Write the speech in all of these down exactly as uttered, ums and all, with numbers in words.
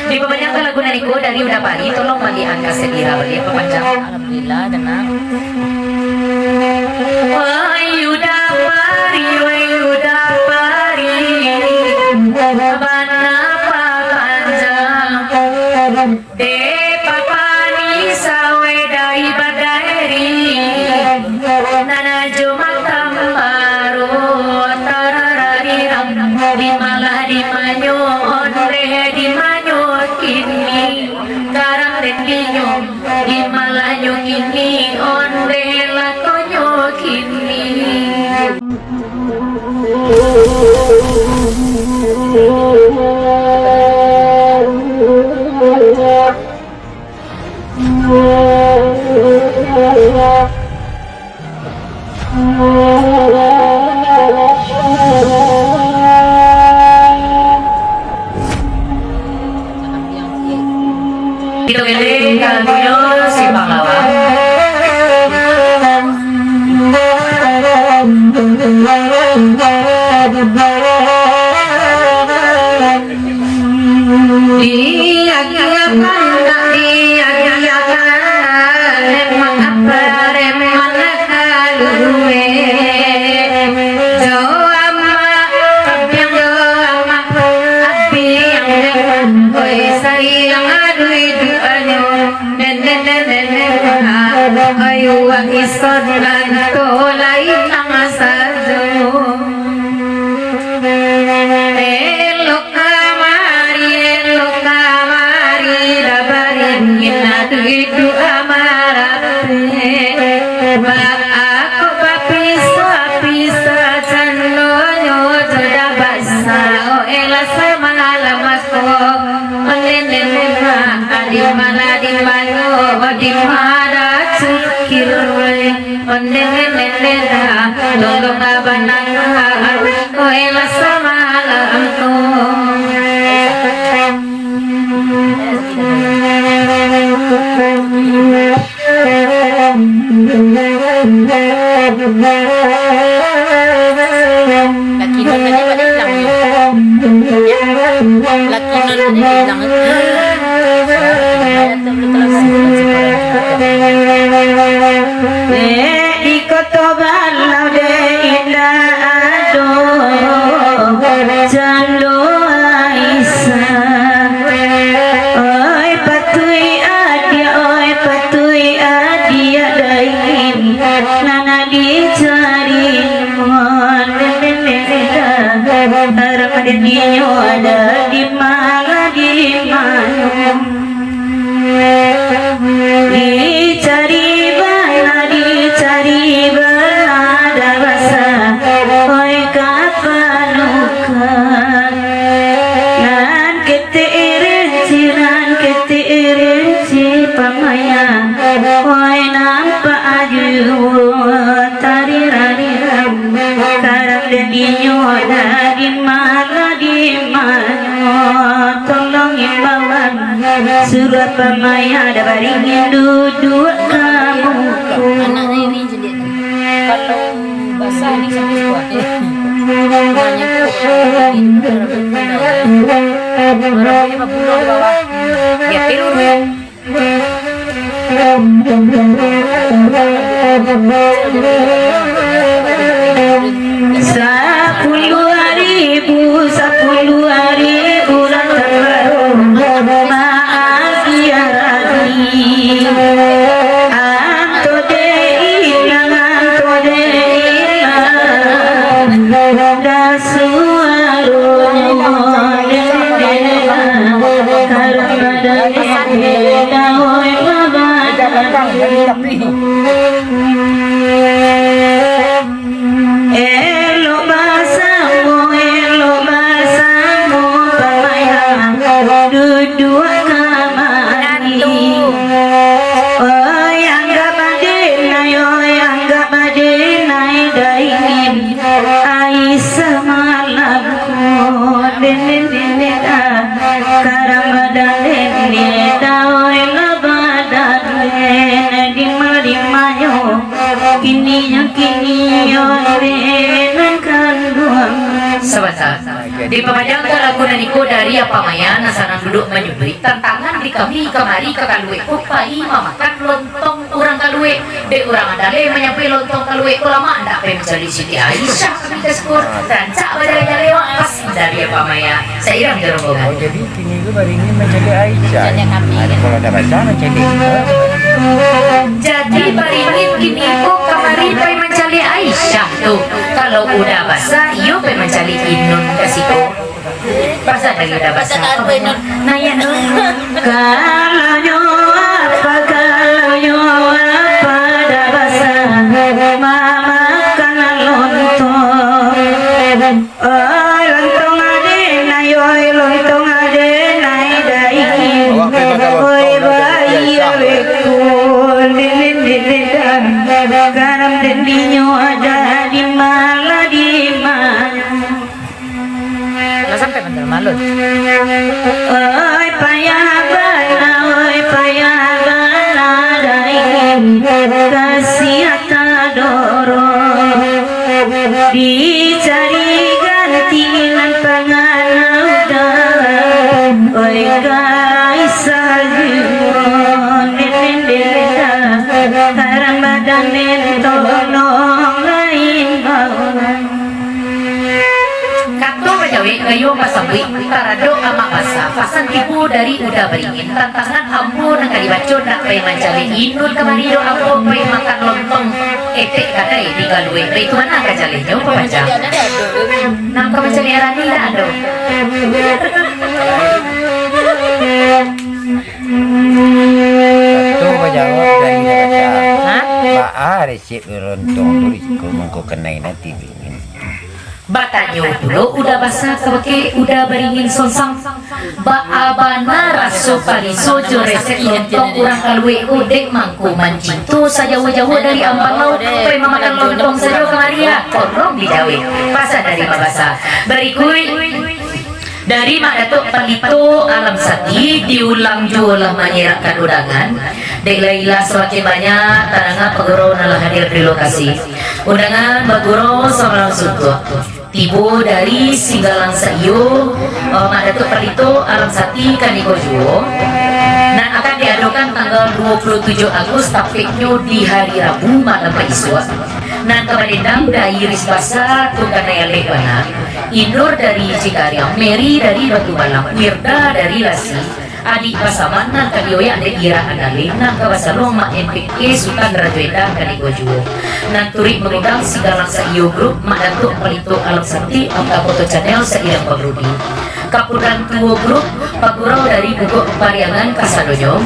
Dipapanjangkan lagu nan iko dari Uda Pari, tolong baliakan kaset ira baliak papanjang. Alhamdulillah, tenang. Wahai Uda Pari, wahai Uda Pari, bana papanjang. Dek papani saweh dai badairi, nan jo makam baru tarararirang, di malah di manyo ondeh, di manyo kini, karang den dinyo, di malah nyo kini, ondeh lakonyo kini. Kito geleng ka lagunyo Simpang Lawang. Diagiah pandak, diagiah pandak, memang apa reman kalue. Jo amak, abiang jo amak, abiang jo amak, oi sayang aduh iduanyo. Nene, nene, nene, ayo wak ison nan to lai nang sajo. Elok kamari, elok kamari, dabaringin aduh iduak marape. Ba ako bapisah-pisah, candonyo jo dabasa, oh elah samalam ako. Onde nene na, adi mana di mano, di mana cukir, onde nene na, tolong abang nangah, oh elah samalam tu. Laki non tadi pada hilang, yo? Ya? Laki non tadi hilang. Eh, di Koto Balau de indak ado jando Aisyah. Oi, patuik adiak, oi, patuik adiak, dai nan dicari. Haram dinyo ada di mano, di mano. Dicari bana, dicari bana, dabasa, oi, ka panuka. Nan ketek rinci, nan ketek rinci pamaya, oi, nampak juo tarira-rira. Haram dinyo ada di mano, di mano, tolong imbauan. Suruah pamaya dabaringin duduak ka muko. Anaknya iri je dia tu. Kalau basah ni sampai sebuah. Banyak tu. Ini betul-betul. Orang punya berpulau di bawah. Ya, tiru dulu. Sapuluah ribu, sapuluah ribu lah tambah maagiah lagi. Anto dek inang, anto dek inang, dah suaro. Elok basamo, elok basamo, pamaya duduak kamari. Oi, anggap badenai, oi, anggap badenai, daingin ai samalam ko. Dendeng, dendeng, ah. Karang badan dendeng, daoi lah badan dendeng, di malimanyo, kininyo, kininyo, dendeng kanduang. Sabanta. Dipamanjangkan lagu nan iko dari Apa Maya, nan sanang Duk manyuduik tantangan di kami kamari ka Kaluek ko pai mamakan lontong urang Kaluek. Dek urang Andaleh manyampai lontong Kaluek ko lamak, ndak pai mancaliak Siti Aisyah kami ka siko. Rancak bajaleh-jaleh wak, pas dari Apa Maya. Sairang jo rombongan. Oh, jadi kini ko baringin mancaliak Aisyah. Mancaliak kami. Ado, kalau Uda Basah mancaliak. Jadi baringin kini ko kamari pai mancaliak Aisyah tu. Kalau Uda Basah, iyo pai mancaliak Inun ka siko. Pasal dari Uda Basah. Nah, ya, Nun. Kalau nyo apa, kalau nyo apa, Uda Basah mamakan lontong. Oi, lontong ade nai, oi, lontong ade nai, dai. Oi, bayi, oi, kun, lilin, lilin, dan garam, dan dinyo ada di malah di mana. Lah sampai Bantal Malun. Oi, payah bana, oi, payah bana, dai, kasiah tadorong. Dicari ganti nan pangana Uda, oi, Kaisar Junon, den, den, den, den, karang badan den tolong lain bawah. Kato bajawek, gayuang basambuik, taradok amak basa, pasan tibo dari Uda Baringin, tantangan ambo nan ka dibaco, ndak pai mancaliak Inun kamari doh, ambo pai makan lontong etek kadai di Kaluek, baitu mano ka jalehnyo, papanjang. Nan ka mancaliak Rani ndak ado. Kato bajawek dari Uda Basah. Hah? Baa resep lontong tu, iko mangko kanai nanti. Batanyo pulo Uda Basah kabake Uda Baringin Sonsang, baa bana raso paliso jo resep lontong urang Kaluek ko, dek mangko mancinto sajauah-jauah dari Ambalau, pai mamakan lontong sajo kamari, ah, tolong dijawek. Pasan dari Mak Basah. Barikuik, dari Mak Datuak Palito Alam Sati, diulang juo lah manyerakkan undangan. Dek lah ilah samakin banyak tadanga pagurau nan lah hadir di lokasi. Undangan bagurau samalam suntuak. Tibo dari Singgalang Saiyo, eh, Mak Datuak Palito Alam Sati kaniko juo, nan akan diadokan tanggal dua puluh tujuh Agus, tapeknyo di hari Rabu malam paisuak. Nan ka badendang dari Ris Basa tu kanai alek bana. Inur dari Cikariang, Mary dari Batu Balang, Wirda dari Lasi, Adik Basaman nan ka dioyak dek Ira Andaleh, nan ka basalong Mak N P K Sutan Rajo Enda kaniko juo. Nan turuik mangundang Singgalang Saiyo Grup, Mak Datuak Palito Alam Sati, Angka Foto Channel, Sairang Bang Rudi. Kapudan Tuo Grup, pagurau dari Bugok Pariangan kasadonyo.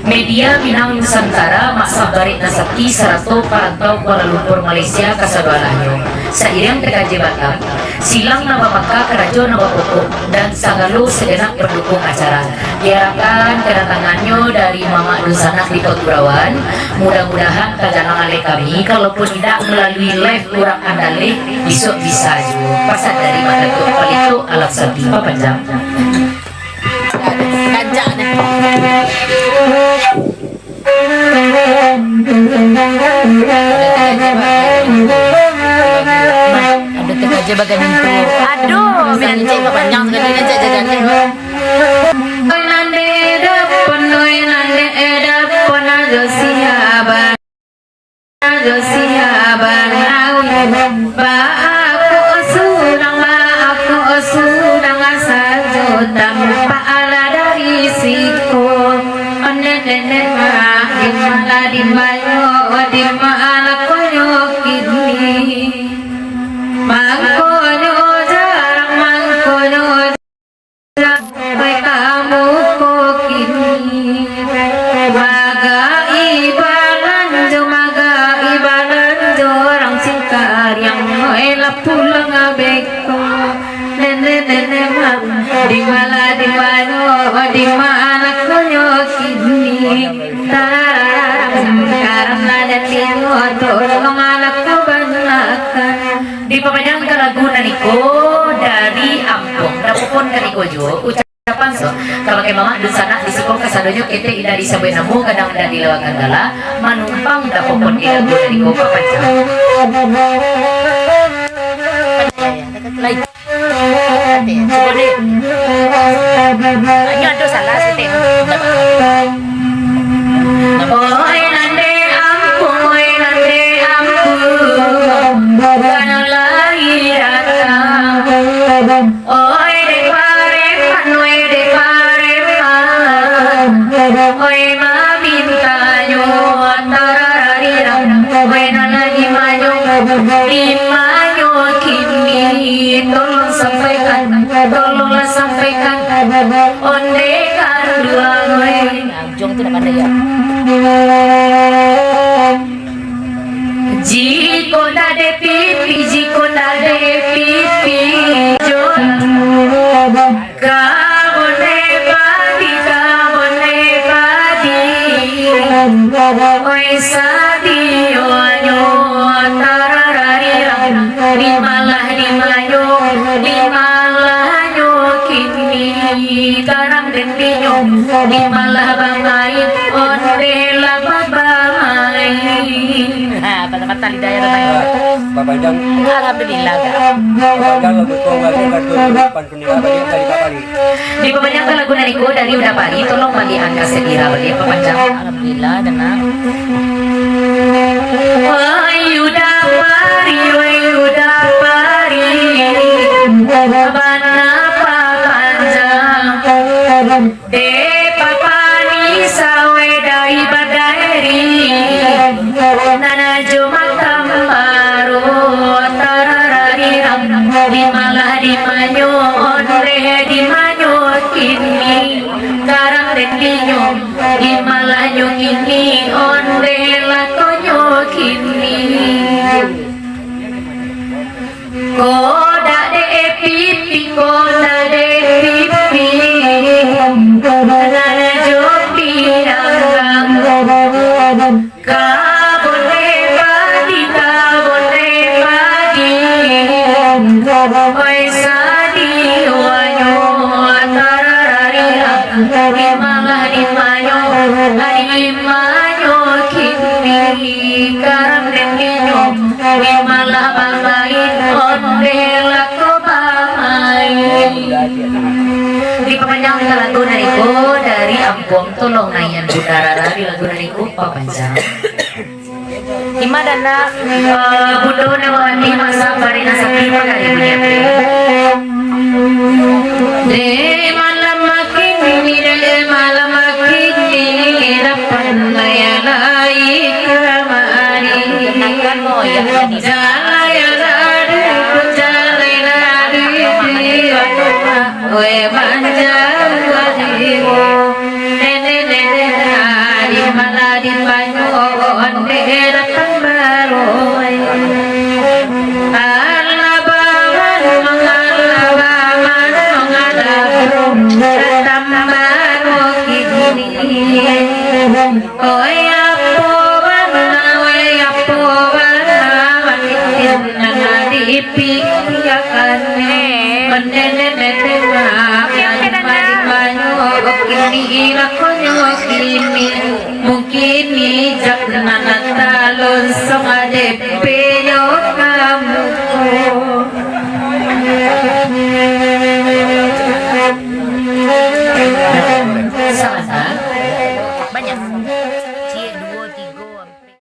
Media Minang Nusantara, Mak Sabarek Nasati, sarato parantau Kuala Lumpur, Malaysia, kasadoalahnyo. Sairiang T K J Batam, silang nan bapangka, karajo nan bapokok, dan sagalo saganap pandukung acara. Diharapkan kadatangannyo dari mamak dunsanak di pagurauan, mudah-mudahan tajalang alek kami, kalaupun indak malalui live urang Andaleh, bisuak bisa juo. Pasan dari Mak Datuak Palito Alam Sati, papanjang. Rancak ni. Aduh, T K J bagai mintu. Aduh, mintu. Panjang sekali, rancak jalan ni. Nan di depan, oi, nan di depan aja siapa? Ajo siaban awin, baaku surang, baaku surang sajo, tampak alah dari siko. Nenek-nenek, di mana, di mana, di mana konyo kini? Mangkonyo jarang, mangkonyo Sampai kamu ko kini, magai balanjo, magai balanjo, urang Singkariang, oi lah pulang beko. Nenek-nenek, mam, di mana, di mana, di mana konyo kini? Tarang, karena ada tidur, tolong anak kau banakan. Dipapanyangkan lagu nan iko dari Ampuang Dapopon kaniko juo, ucapan so, kabake mamak dunsanak di siko kasadonyo, ketek indak disabuik namo, gadang indak dilawakan gala, manumpang Dapopon di lagu nan iko papanjang. Ade, cubo deh. Inyo ado salah saketek. Oi nan dek ampu, oi nan dek ampu, kan lai datang. Oi dek pareman, oi dek pareman, oi mamintanyo, tarararirang, oi nan lah dimanyo, dimanyo kini, tolong sampaikan, tolonglah sampaikan, onde kanduang, oi. Nah, ujung tu dah pandai, ya. Jiko ndak ado pipi, jiko ndak ado pipi, jo. Kabonde padi, kabonde padi. Oi sadionyo, tarararirang. Dimalah dimanyo, dimalahnyo kini. Karang dendinyo, dimalah bamain, onde lah babamain. Ha, patah-patah lidah ya, Bang. Bapanjang. Alhamdulillah, Kak. Bapanjang lagu tu, lagu kartu. Dipapanjangkan lagu nan iko dari Uda Pari, tolong baliakan kaset Ira baliak papanjang. Alhamdulillah, tenang. Wai Uda Pari, wai Uda Pari, bana papanjang. Dek papani sawedai badairi, nan jo matambaro, tarararirang, dimalah dimanyo, ondeh dimanyo kini, karang dendinyo, dimalahnyo kini, ondeh lakonyo kini. Ko dak dek pipi, ko dak dek pipi, nan jo pirang. Kabonde padi, kabonde padi, oi sadionyo, tarararira, dimalah dimanyo, dimanyo kini, karang dendinyo, dimalah bamain, ondeh lako bamain. Dipapanjang ka lagu nan iko dari Ampuang Tolong Nayan Bunda Rara di lagu nan iko papanjang. Ima dana, eh, Bundo Nawati masak barina sapi pagari bunyi ati. Dek malam kini, dek malam kini, dapat naya lai kamari. Jalai lari, jalai lari, we manjauh diri. Nene, nene, di mana di banyu, onde datang baru. Alah baman, alah baman, alah datang baru kini. Oi apo bana, oi apo bana, makin nan dipikiakan. Mendene-nene, mari banyu, kini lakonyo kini. Mungkin ijak nan talonsong adepe yo.